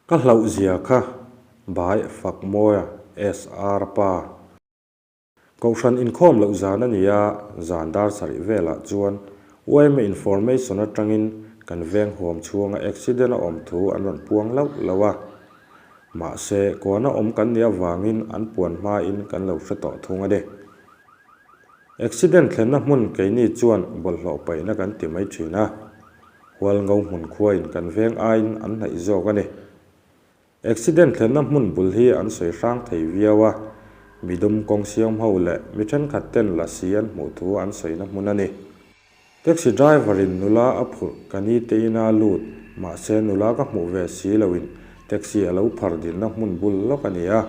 Ka hlauh zia kha Bai Fakmawia SR pa. Kohhran inkhawm loh zan a ni a, zan dar sarih velah chuan yma information atangin kan veng huam chhunga accident a awm thu an rawn puang lauh lauh a. Mahse, kuana awm kan nih avangin an puan hmain kan lo hre tawh thung a ni. Accident thlenna hmun keini chuan bawlhhlawh paihna kan ti mai thin a. Hualngo hmun khuain kan veng aiin an hnaih zawk a ni. Accident thlenna hmun bul hi an sawi hrang thei viau a, midum kawng siam ho leh mi thenkhat ten lasi an hmuh thu an sawina hmun a ni. Taxi driver in nula a phurh ka ni te ina lut, mahse nula ka hmuh ve si loin taxi a lo phar dinna hmun bul lawk a ni a.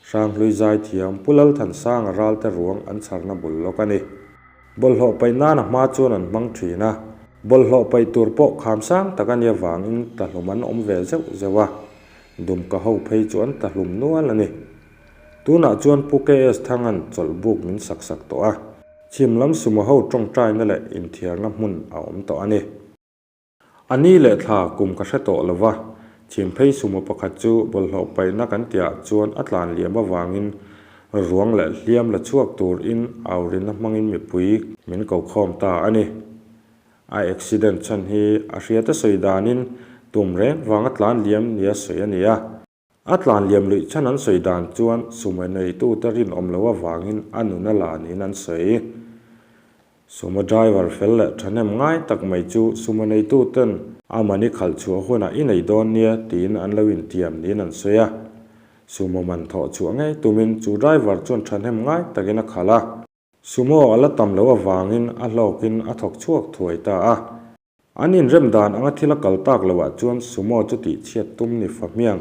Hranghlui zaithiam Pu Lalthansanga ralte ruang an chharna bul lawk a ni. Bawlhhlawh paih nan a hma chuan an hmang thin a, bawlhhlawh paih tur pawh kham sang tak a nia vangin tahlum an awm ve zeuh zeuh a, Dumka ho phei chu an tahlum nual a ni. Tunah chuan Pu KS Thanga'n chawlh buk min sak sak tawh a, chhim lam sumo ho tawngtaina leh inthiarna hmun a awm tawh a ni. A ni leh thla kum ka hre tawh lo va, Chhimphei sumo pakhat chu bawlhhlawh paihna kan tihah chuan a tlan liam avangin ruang leh hliam la chhuak turin aurinna hmangin mipui min ko khawm ta a ni. A accident chhan hi a hriata sawi danin tum reng vanga tlan liam nia sawi a ni a. A tlan liam luih chhan an sawi dan chuan sumo neitute rinawm loh avangin a nun a la niin an sawi. Sumo driver fel leh thahnem ngai tak mai chu sumo neituten a mani khalh chhuah hunah i nei dawn nia tiin an lo intiam niin an sawi a. Sumo man thawh chhuah ngei tumin chu driver chuan thahnem ngai takin a khalh a. Sumo a la tam loh avangin a hlawkin a thawk chhuak thuai ta a. An inrem dan anga thil a kal tak loah chuan Sumo chu tihchhiat tum ni fa hmiang.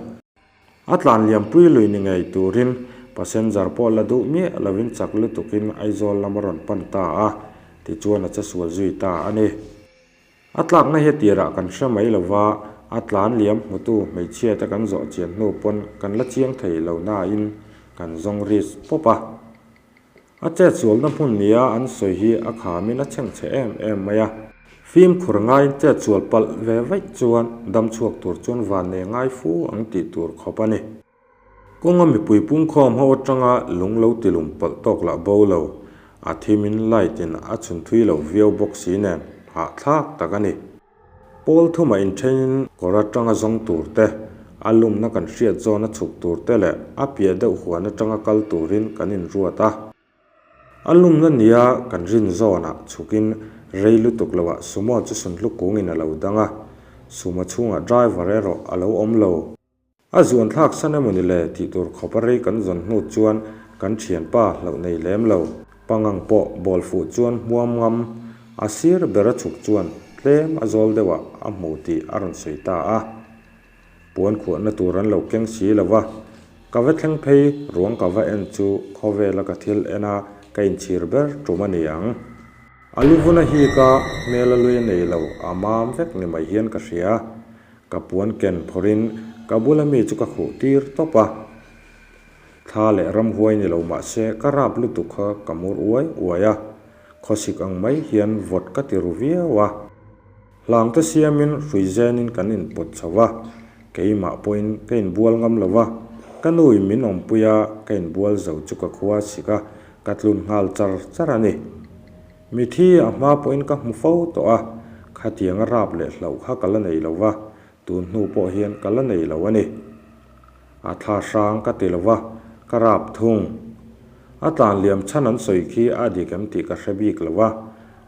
A tlan liampui lui ni ngei turin passenger pawh la duh miah lovin chak lutukin Aizawl lam a rawn pan ta a, tichuan a che sual zui ta a ni. A tlakna hi tirah kan hre mai lova, a tlan liam hmutu hmeichhia te kan zawh chian hnu pawn kan la chiang thei lo nain kan zawng risk pawp a. A chetsualna hmun nia an sawi hi a khamin a chhengchhe em em mai a. Fimkhur ngaiin chetsual palh ve vaih chuan dam chhuak tur chuan vannei ngai fu ang tih tur khawp a ni. Kawnga mipui pungkhawm ho atanga lung lo tilum palh tawk lah bo lo, a thimin light in a chhun thui lo viau bawk si nen hahthlak tak a ni. Pawl thuma inthenin kawr atanga zawng tur te, a lumna kan hriat zawna chhuk tur te leh a piah deuh huan atanga kal turin kan inruat a. A lumna nia kan rin zawnah chhukin rei lutuk loah Sumo chu sunhlu kungin a lo dang a, Sumo chhungah driver erawh a lo awm lo. A zuan thlak san emaw ni le tih tur khawp a rei kan zawn hnu chuan kan thianpa hlauh nei lem lo. Pangang pawh bawl fuh chuan hmuam ngam a sir ber a chhuk chuan tlem a zawl deuh ah a hmu tih a rawn sawi ta a. Puan khuahna tur an lo keng si lo va, ka va thleng phei ruang ka va en chu khawvel a ka thil en a ka inchhir ber tum a ni ang. A luvuna hi ka hmel a lui a nei lo a mam vek ni mai hian ka hria. Ka puan ken phawrhin ka bula mi chu ka khuh tir tawp a. Thla leh ramhuai ni lo mah se ka rap lutuk kha ka mur uai uai a, khawsik ang mai hian vawt ka ti ru viau a. Hlangte siamin hrui zenin kan inpawt chho a, keimah pawhin ka inbual ngam lo va, ka nuin min awmpui a, ka inbual zo chu ka khua sik a, ka tlun nghal char char a ni. Mithi a hma pawhin ka hmu fo tawh a, khatiang a rap leh hlauh kha ka la nei lo va, tun hnu pawh hian ka la nei lo a ni. A thla hrang ka ti lo va, ka rap thung. A tlan liam chhan an sawi khi a dik em tih ka hre bik lo va,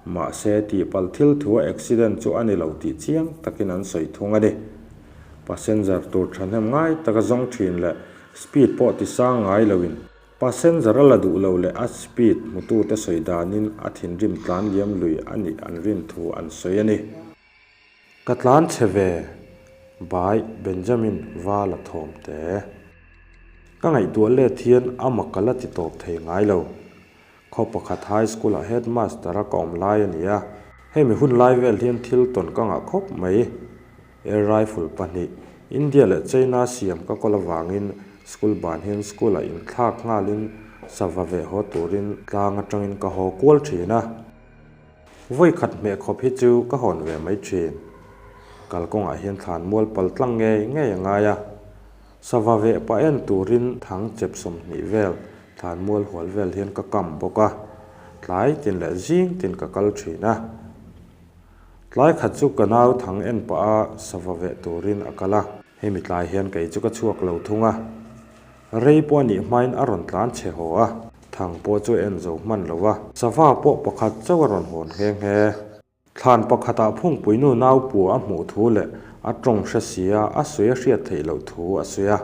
mahse tihpalh thil thu a accident chu a ni lo tih chiang takin an sawi thung a ni. Passenger tur thahnem ngai taka zawng thin leh speed pawh ti sang ngai loin, Passenger a la duh lo leh a speed hmutute sawi danin a thinrim tlan liam lui a nih an rin thu an sawi a ni. Ka tlan chhe ve, Bai Benjamin va la thawm te. Ka ngaihtuah let hian a mak ka la ti tawp thei ngai lo. Khaw pakhat high school ah headmaster a ka awm lai a ni a, hemi hun lai vel hian thil tawn ka ngah khawp mai. Air rifle pahnih, India leh China siam ka kawl avangin school ban hian school ah inthlak nghalin sava veh haw turin tlang atangin ka haw kual thin a. Vawi khat hmeh khawp hi chu ka hawn ve mai thin. Kalkawngah hian thlan mual pal tlang ngei ngei a ngai a. Sava veh pah en turin thang chep 20 vel thlan mual hual vel hian ka kam bawk a. Tlai tin leh zing tin ka kal thin a. Tlai khat chu ka nau thang en pah a sava veh turin a kal a. Hemi tlai hian kei chu ka chhuak lo thung a. Rei pawh a nih hmain a rawn tlan chhe haw a, thang pawh chu a en zo hman lo a. Sava pawh pakhat chauh a rawn hawn nghe nghe. Thlan pakhatah phungpuinu nau pua a hmuh thu leh a tawng hre sia a sawi a hriat theih loh thu a sawi a.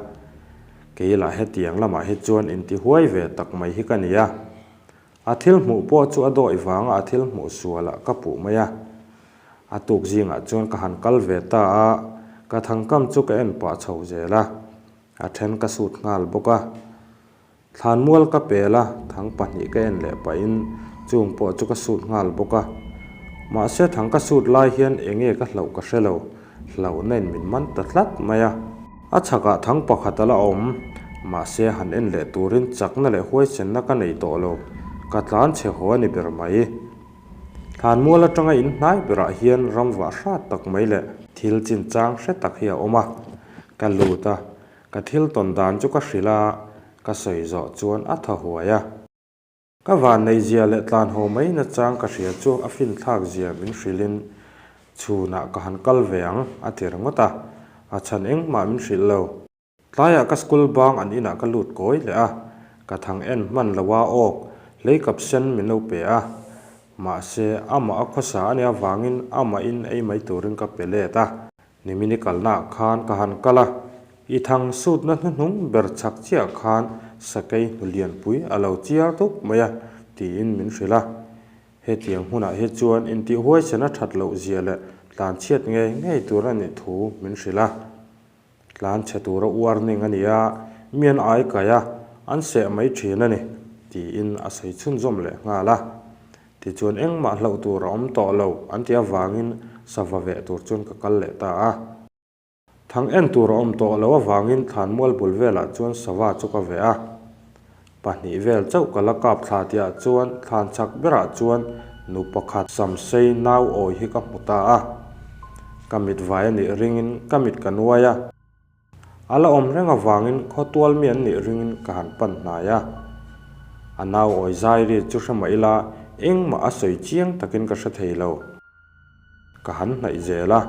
Kei lah hetiang lamah hi chuan intihuai ve tak mai hi ka ni a. A thil hmuh pawh chu a dawih vanga a thil hmuh sualah ka puh mai a. A tuk zingah chuan ka han kal ve ta a, ka thangkam chu ka en pah chho zel a. A then ka sut nghal bawk a. Thlanmual ka pel a, thang pahnih ka en leh pahin chung pawh chu ka sut nghal bawk a. Mahse thang ka sut lai hian enge ka hlauh ka hre lo, hlauhna in min man ta tlat mai a. A chhakah thang pakhat a la awm, mahse han en leh turin chakna leh huaisenna ka nei tawh lo, ka tlan chhe haw a ni ber mai. Thlanmual atanga in hnai berah hian ramvah hrat tak mai leh thil chinchang hre tak hi a awm a. Ka lut a, ka thil tawn dan chu ka hrilh a, ka sawi zawh chuan a thaw huai a. Ka van nei zia leh tlan haw mai nachang ka hria chu a finthlak zia min hrilhin chhunah ka han kal ve ang a ti ringawt a, a chhan engmah min hrilh lo. Tlaiah ka school bang an inah ka lut kawi leh a, ka thang en hman lo a awk leikap sen min lo pe a, mahse amah a khawsa a nih avangin amahin ei mai turin ka pe let a. Nimini kalnaah khan ka han kal a, i thang sutna hnuhnung ber chak chiah khan sakei hnu lianpui a lo chiar dup mai a, tiin min hrilh a. Hetiang hmunah hi chuan intih huaisen a that loh zia leh tlanchhiat ngei ngei tur a nih thu min hrilh a. Tlanchhe tura warning a ni a, mi an ai kai a, an seh mai thin a ni, tiin a sawi chhunzawm leh nghal a. Tichuan engmah hlauh tur a awm tawh lo an ti avangin sava veh tur chuan ka kal leh ta a. Thang en tur a awm tawh lo avangin thlanmual bul velah chuan sava chu ka veh a. Pahnih vel chauh ka la kap thla tihah chuan thlan chak berah chuan nu pakhat samsei nau awi hi ka hmu ta a. Ka mit vai a nih ringin ka mit ka nuai a. A la awm reng avangin khawtual mi an nih ringin ka han pan hnai a. A nau awi zai ri chu hre mah ila engmah a sawi chiang takin ka hre thei lo. Ka han hnaih zel a,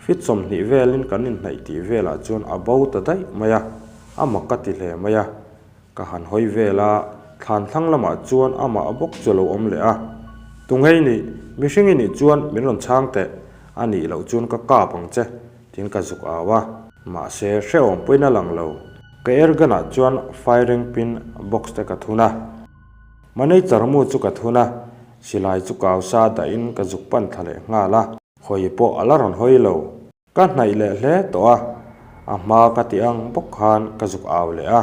fit 20 velin kan inhnaih tih velah chuan a bo ta daih mai a, a mak ka ti hle mai a. Ka han hawi vel a, thlan thlang lamah chuan amah bawk chu a lo awm leh a. Tunghei nih, mihring i nih chuan min rawn chhang teh, a nih loh chuan ka kap ang che. Tin ka zuk au a, mahse hrehawm pawhin a lang lo. Ka airgun ah chuan firing pin box te ka thun a, manager mu chu ka thun a, silai chu kau sa dahin ka zuk pan thla leh nghal a. Hawi pawh a la rawn hawi lo. Ka hnaih leh hle tawh a, a hma ka tih ang bawk khan ka zuk au leh a.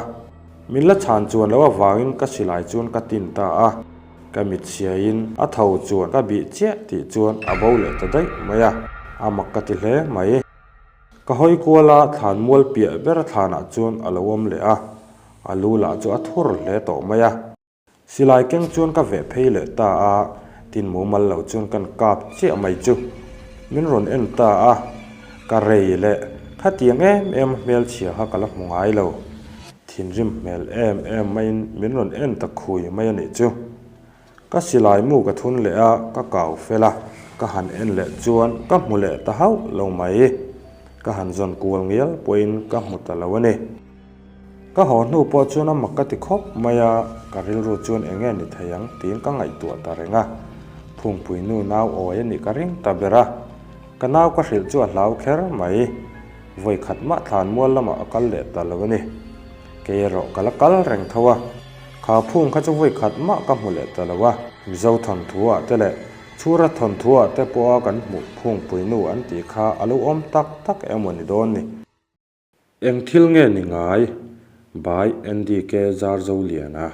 Min la chhan chuan lo avangin ka silai chuan ka tin ta a. Ka mit chhiaiin a tho chuan ka bih chiah tih chuan a bo leh ta daih mai a, a mak ka ti hle mai. Ka hawi kual a, thlan mual piah ber thlanah chuan a lo awm leh a, a lu lah chu a thur hle tawh mai a. Silai keng chuan ka veh phei leh ta a, tin mumal lo chuan kan kap chiah mai chu min rawn en ta a, ka rei leh khatiang em em a hmelchhia kha ka la hmu ngai lo. Thinrim hmel em em maiin min rawn en ta khui mai a nih chu. Ka silai mu ka thun leh a, ka kau fel a, ka han en leh chuan ka hmu leh ta hauh lo mai. Ka han zawn kual ngial pawhin ka hmu ta lo a ni. Ka haw hnu pawh chuan a mak ka ti khawp mai a, ka rilru chuan eng nge ni thei ang tiin ka ngaihtuah ta reng a. Phungpui nu nau awi a nih ka ring ta ber a, ka nau ka hrilh chu a hlau kher mai. Vawi khat mah thlan mual lamah a kal leh ta lo a ni. Kei erawh ka la kal reng tho a, kha phung kha chu vawi khat mah ka hmu leh ta lo a. Mizo thawnthu ah te leh Chhura thawnthu ah te pawha kan hmuh phungpui nu an tih kha a lo awm tak tak emaw ni dawn ni. Eng thil nge ni ngai? By NDK Zarzoliana.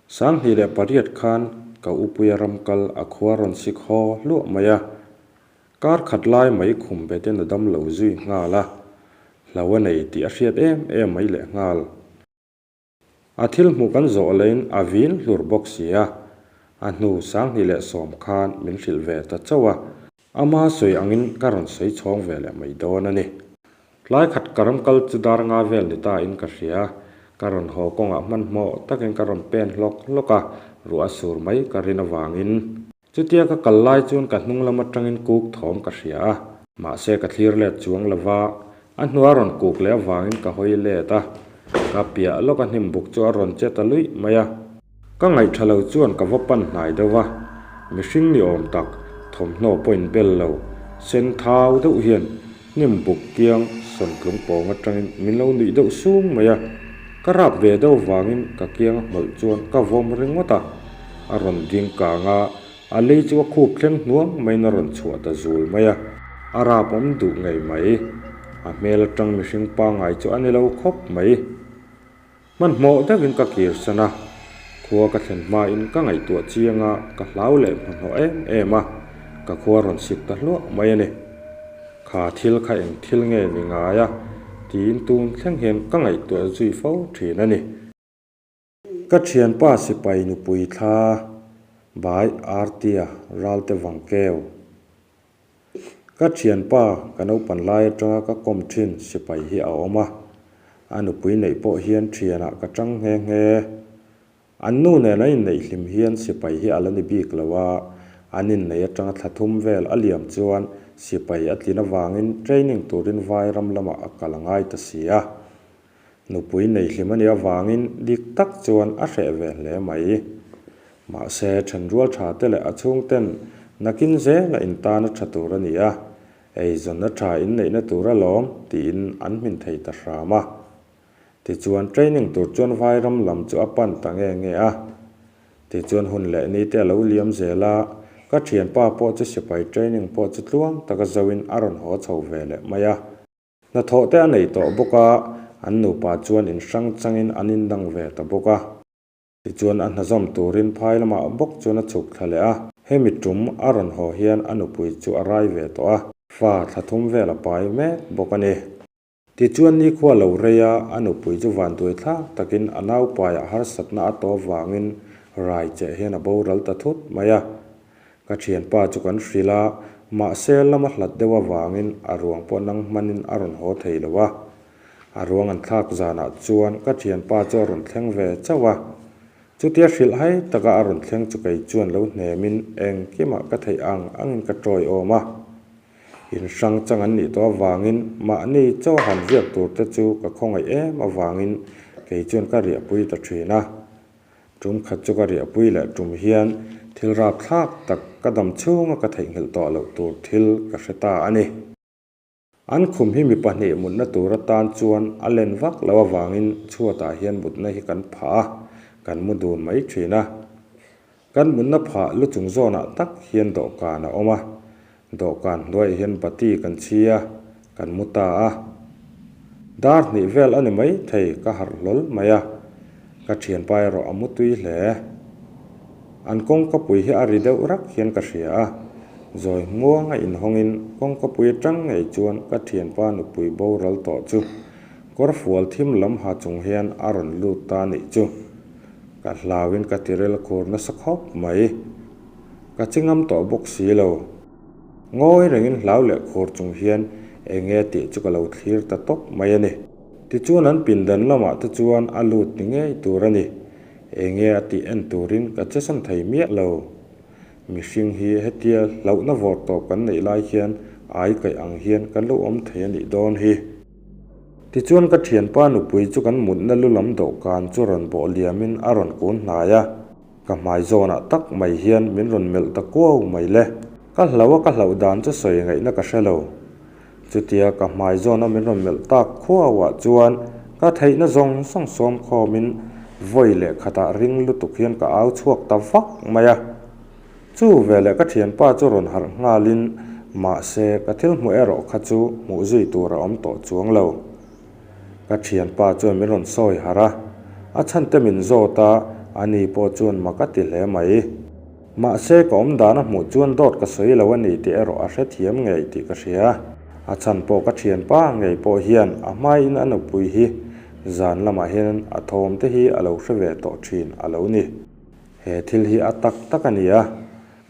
2008 khan ka upuia ram kal a khua rawn sik haw hluah mai a. Kar khat lai mai khum betin a dam lo zui nghal a, hlo a nei tih a hriat em em mai leh nghal. A thil hmuh kan zawh leiin a vin hlur bawk si a, a hnu 2010 khan min hrilh ve ta chauh a. Ama sawi angin ka rawn sawi chhawng ve leh mai dawn a ni. Tlai khat ka ram kal chu dar nga vel ni ta in ka hria. Ka rawn haw kawngah hmanhmawh takin ka rawn pen hlawk hlawk a, ruah a sur mai ka rin avangin. Chutia ka kal lai chuan ka hnung lam atangin kuk thawm ka hria a. Mahse ka thlir let chuang lo va, a hnua rawn kuk leh avangin ka hawi let a. Ka piah lawk a hnim buk chu a rawn che ta luih mai a. Ka ngaihtha lo chuan ka va pan hnai deuh a, mihring ni awm tak thawmhnaw pawh in bel lo, sen thau deuh hian hnim buk kiang sawn tlung pawng atangin min lo nuih deuh sung mai a. Ka rap ve deuh vangin ka kiang a hmawlh chuan ka vawm ringawt a, a rawn ding kang a, a lei chu a khup thleng hnuang maiin a rawn chhuah ta zul mai a, a rap awm duh ngei mai. A hmel atang mihring pangngai chu a ni lo khawp mai. Hmanhmawh deuhin ka kir san a, khua ka thlen hmain ka ngaihtuah chiang a, ka hlau leh hmanhmawh em em a, ka khua rawn sik ta hluah mai a ni. Kha thil kha eng thil nge ni ngai a? tiin tun thleng hian ka ngaihtuah zui fo thin a ni. Ka thianpa sipai nupui thla bai Artia Ralte Vangkeu. Ka thianpa ka naupan lai atanga ka kawm thin sipai hi a awm a, a nupui neih pawh hian thianah ka tang nghe nghe. An nu nen an inneih hlim hian sipai hi a la ni bik lo a, an inneih atanga thla thum vel a liam chuan sipai a tlin avangin training turin vai ram lamah a kal a ngai ta si a. Nupui nei hlim a nih avangin dik tak chuan a hreh ve hle mai. Mahse, thenrual tha te leh a chhungten nakin zela intan a tha tur a ni a, eizawnna tha inneihna tur alawm tiin an hmin thei ta hram a. Tichuan, training tur chuan vairam lam chu a pan ta nge nge a. Tichuan hun leh ni te a lo liam zel a, ka thianpa pawh chu sipai training pawh chu tluang taka zoin a rawn haw chho ve leh mai a. Hnathawh te a nei tawh bawk a, an nupa chuan in hrang changin an indang ve ta bawk a. Tichuan a hnazawm turin phai lamah bawk chuan a chhuk thla leh a, hemi tum a rawn haw hian a nupui chu a rai ve tawh a, fa thla thum vel a pai mek bawk a ni. Tichuan nikhua lo rei a, a nupui chu vanduai thlak takin a naupaiah harsatna a tawp vangin rai cheh hian a boral ta thut mai a. Ka thianpa chu kan hrilh a, mahse lama hlat deuh avangin a ruang pawh nang hmanin a rawn haw thei lo a. A ruang an thlak zanah chuan ka thianpa chu a rawn thleng ve chauh a. Chutia hrilh hai taka a rawn thleng chu kei chuan lo hnemin engkimah ka theih ang angin ka tawiawm a. In hrang chang an nih tawh avangin mahni chaw han riak tur te chu ka khawngaih em avangin kei chuan ka riahpui ta thin a. Tum khat chu ka riahpui leh tum hian thil rapthlak tak ka dam chhunga ka theihnghilh tawh loh tur thil ka hre ta a ni. An khum hi mi pahnih mutna tur atan chuan a len vak loh avangin chhuatah hian mutna hi kan phah a, kan mu dun mai thin a. Kan mutna phah lu chung zawnah tak hian dawhkan a awm a, Dawhkan hnuaiah hian bati kan chhi a, kan mu ta a. Dar hnih vel a ni mai thei ka harh hlawl mai a, ka thianpa erawh a mu tui hle. An kawngkapui hi a ri deuh rak hian ka hria a, zawi hmuanga inhawngin kawngkapui atang ngei chuan ka thianpa nupui boral tawh chu kawrfual thim lam ha chung hian a rawn lut ta nih chu. Ka hlauin ka tirel khur nasa khawp mai. Ka chi ngam tawh bawk si lo. Ngawi rengin hlau leh khur chung hian eng nge tih chu ka lo thlir ta tawp mai a ni. Tichuan an pindan lamah te chuan a lut ni ngei tur a ni. Eng nge a tih en turin ka chesawn thei miah lo. Mihring hi hetia hlauhna vawr tawp kan neih lai hian ai kaih ang hian kan lo awm thei a nih dawn hi. Tichuan ka thianpa nupui chu kan mutna lu lam dawhkan chu rawn bawh liamin a rawn kun hnai a. Ka hmai zawnah tak mai hian min rawn melh ta kuau mai le. Ka hlauh a ka hlauh dan chu sawi ngaihna ka hre lo. Chutia ka hmai zawna min rawn melh tak khuauah chuan ka theihna zawng zawng sawm khawmin vawi leh khatah ring lutuk hian ka au chhuak ta vak mai a. Chu veleh ka thianpa chu rawn harh nghalin mahse ka thil hmuh erawh kha chu hmuh zui tur a awm tawh chuang lo. Ka thianpa chuan min rawn sawi harh a, a chhante min zawt a, ani pawh chuan mak a ti hle mai. Mahse ka awm dan a hmuh chuan dawt ka sawi lo a ni tih erawh a hrethiam ngei tih ka hria. A chhan pawh ka thianpa ngei pawh hian a hmaiin a nupui hi zan lamah hian a thawm te hi a lo hre ve tawh thin a lo ni. He thil hi a tak tak a ni a,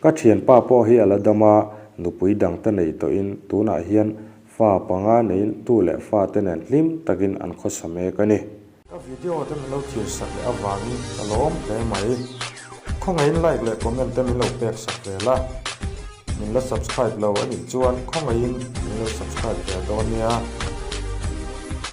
ka thianpa pawh hi a la dam a, nupui dangte nei tawhin tunah hian fa panga neiin tu leh fate nen hlim takin an khawsa mek a ni. Ka video te min lo thlir sak leh avangin ka lawm hle mai. Khawngaihin like leh comment te min lo pek sak ve la. Min la subscribe lo a nih chuan khawngaihin min lo subscribe ve dawn nia.